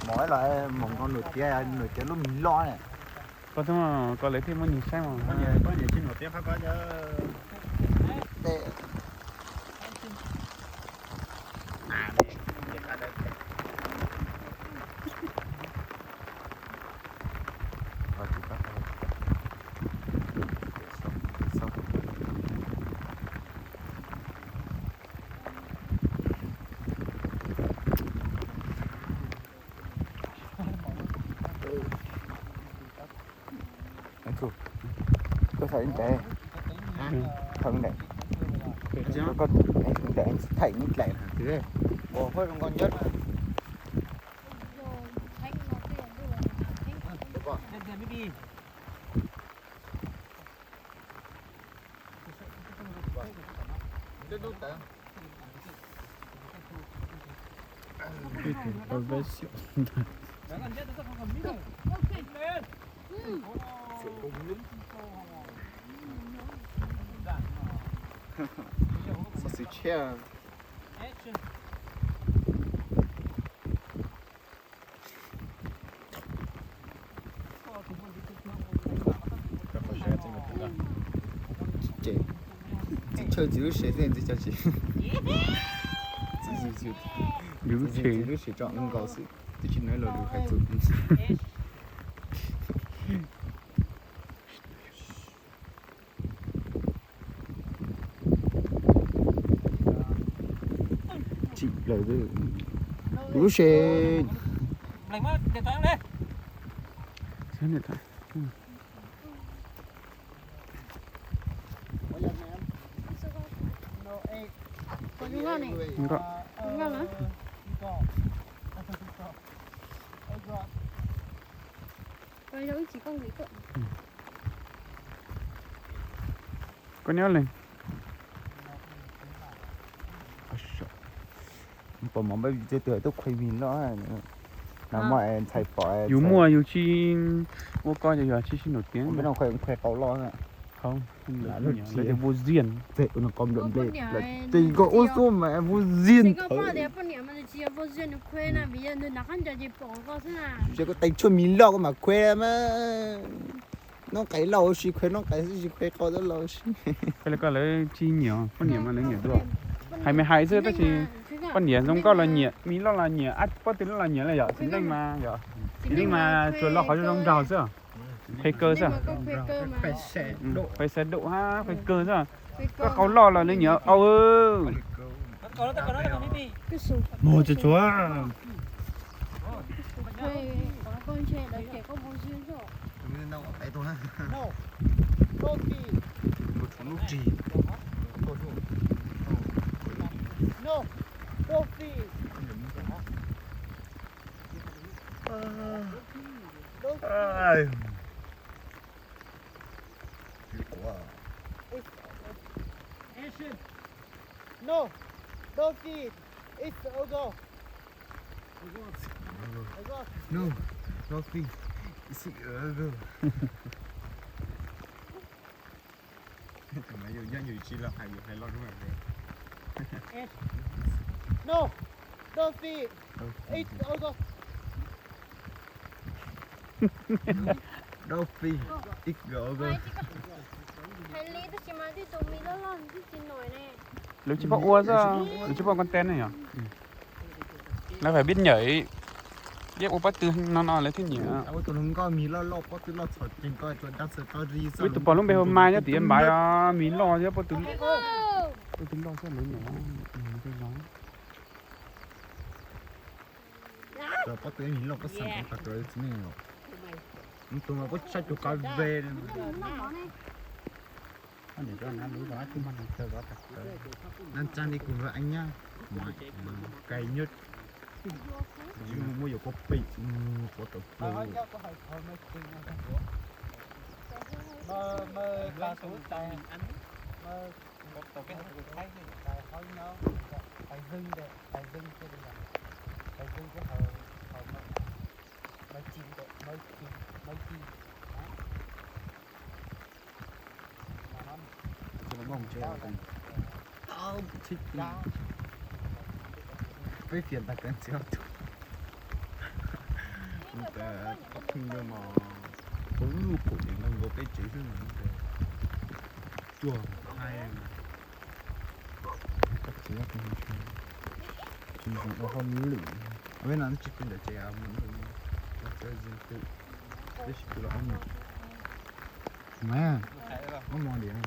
Mov los mus nkaus nws tiav, nws tiav lub mis loj ne. Koj txhob koj lawv thiaj muaj neeg saib mas. Koj thov ib nrab, thov ib nrab, koj ib nrab thaij ib dlaim hais tias. Xov xwm tshiab. Ces txiv chaw txiv lub sev xwb txiv cov tsis, txiv lub sev tsom nkaus xwb, twb tsis nov los lus hais txog. Tsim plaws lub sev. Nkaum. Koj nyob leej. Pom mov npaj vim tej tug tuaj khuav mis loj na, mas ntxhais pom yus muaj yus tsis ua koj ces yus tsis sib ntaus tiav. Khuav qau loj. Lawv tias vô duyên. Ces koj ua xub mas vô duyên. Ces koj teev tshuaj mis loj koj mam khuav mas. Noob qes loj ua si khuav noob qes xwb tsis khuav qau loj ua si. Koj lawv tsis nyiam poj niam mas lawv nyiam dua. Hais me hais xwb tab sis poj niam zoo nkauj los nyiam, mis loj los nyiam, pob tw loj los nyiam lawm yom. Txiv neej mas yom, txiv neej mas tsuas lo qhov zoo zoo nraug xwb. Khuav kaw xwb. Khuav xav dum hab khuav kaw xwb. Koj qau loj los lawv nyiam qau. Mus tsuag tsuag. No, don't feed. It's Ogo. No, don't feed. It's Ogo. Tus no yus nyob yus tsis los hais yus hais loj lub. No, don't feed. It's Ogo. Don't feed. It's Ogo. Hais li tab sis mas tej tus mis loj loj twb tsis noj ne. Lawv tsis paub ua xwb, lawv tsis paub ua content ne yom. Lawv phải biết nhảy, biết ua pob tw no no lawv thiaj nyiam. Ua tus hluas nkauj mis loj loj pob tw loj txhom ceeg ko tsuas dab txhawv tau ri xwb. Ib tus pom lub npe Hua Mai nyob tim Npaiv, mis loj thiab pob tw, pob tw loj xwb lawv nyiam. Cov pob tw mis loj pob xeem tas cov txiv neej os. Tus no pob tsaib cov kav ve. Nab tsa li kuv lub a nyab, kais nyuj, tsis muaj yuav kua pem, pov tawm plaws. Peb fiam tag kev txiv ob tug. Tau pheej ntawd mas, tau lub lub pum ces nkaus nkaus peb tsev xwb mas, cuag hais. Tsis ntseeg ua hauj lwm, peb no tsis pw ntawm tsev, mus txog tsev twg, tab sis pw los ob nus. Mas, ob mo diam.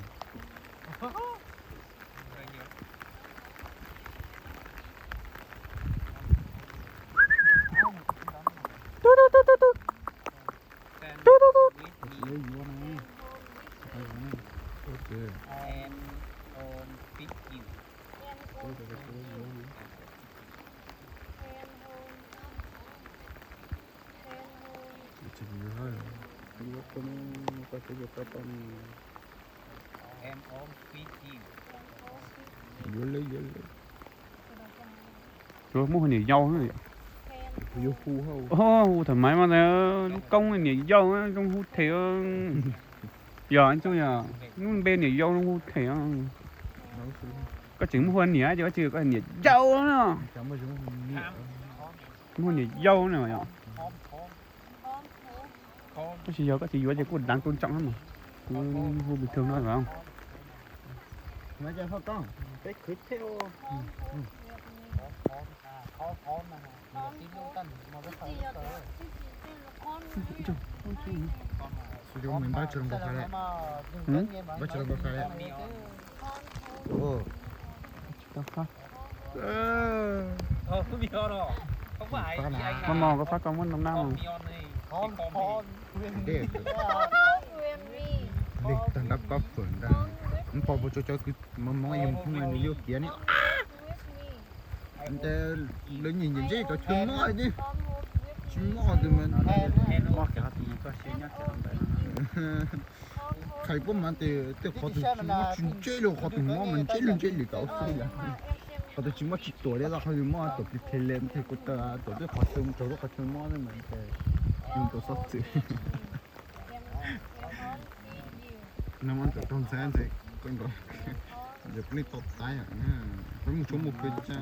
Yuav lawm, yuav lawm. Yuav muab hu niam yau na. Yuav hu hauj. Hu thoải mái mas, lub koob niam yau zoo hu them. Yog ib tug yog lub npe niam yau zoo hu them. Koj tseem muab hu niam ces koj tsis, koj niam yau na. Muab hu niam yau na yom. Tab sis yog koj tsis yuav ces kuj đáng tôn trọng lắm mas. Kuv hu bình thường thôi phải không? Xu Diob, mày bắt tao đọc báo cáo đấy. Hm? Bắt tao đọc báo cáo đấy. Ồ. Tao khóc. Ơ. Mos mos, koj pab koj muab nov nab mos. Dej. Dej tag nrab kob pwm ntag. Npog puas tso cov kws mos mos yus phooj ywg nws yuav kiav ne. Ntes lawv nyiam nyiam ntseb cov chaw mob ne. Tsis mob tus mas. Mob kiag tus mas koj siab nyob kiag ntawd. Qhais puab mas tias tej qhov twg tsis mob tsis ntseb li, qhov twg mob mas ntseb li ntseb li tau xwb. Qhov twg tsis mob tsis tuam li, qhov twg mob tuam plig plig li, tej kuv taw tuam tej qhov chaw, rau lub qhov chaw mob xwb mas. Yus tau xob txwm. No mas txawm raug ntxhab ntxhais koj nkaus, yog peb tau taib, peb mus tshuab mus pw tsa.